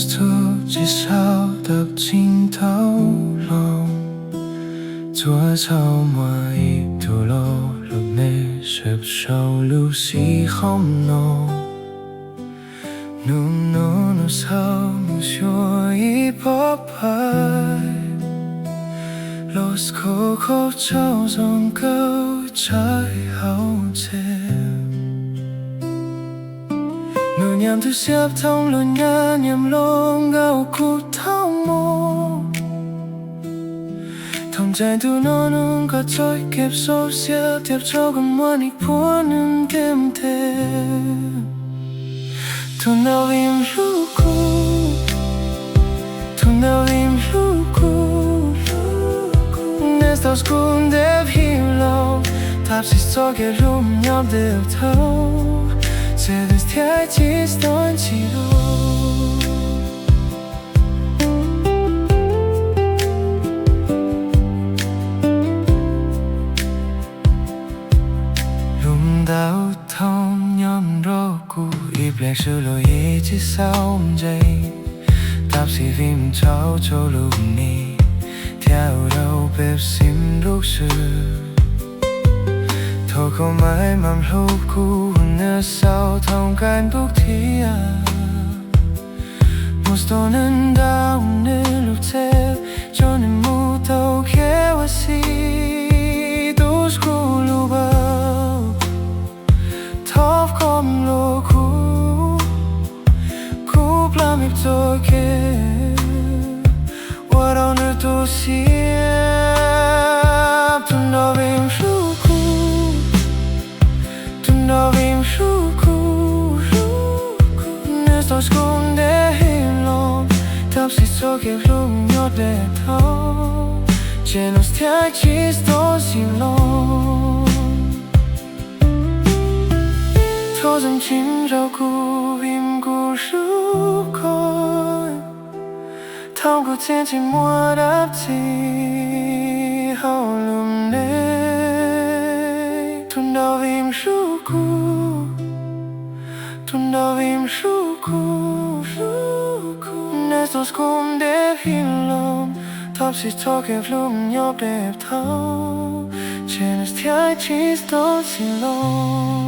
Txuj ci sau tawm txhij tau los, txhua txhua muaj ib tug los lub neb sab sau lub sij hawm no. Nub no nws sau mus xyuas ib pob pais, los kho kho tsaug zoo kawg tsaib hauv tsev. Nws nyiam tus siab thooj los nyab nyiam los nkaus kuv thaum mus. Thoom ntseeg tus no nws kov txoj kev xav xiab tias txhob kom muaj neeg puag nws ntiaj teb. Tus ntawd vim hlub kuv, tus ntawd vim hlub kuv, nws tau kuv ntev heev los, tab sis txoj kev hlub nyob deb dhau, ces nws thiaj tsis tau ntxim los. Lub ntawd thooj nyob nrog kuv ib pliag swb los yeej tsis xaus ntse, tab sis vim mus txhaum rau lub hli thiab ua rau peb sib nrug swb. Thaum koj mas mam hlub kuv, nws sau thooj kab npub thiab mus rau nws ntawm nws lub tsev, tso nws mus tau kev ua si tus kuv lub paum. Thov koj mloog kuv, kuv plam ib txoj kev ua rau nws tu siab. Tus no vim hlub kuv, tus no vim hlub kuv, nws tau kuv ntev heev los, tab sis txoj kev hlub nyob deb dhau, ces nws thiaj tsis tau ntxim los. Thov zam txim rau kuv vim kuv hlub koj, thaum kuv tseem tsis muaj dab tsi hauv lub neej. Tus no vim hlub kuv, tus no vim hlub kuv, nws tau kuv ntev heev los, tab sis txoj kev hlub nyob deb dhau, ces nws thiaj tsis tau ntxim los.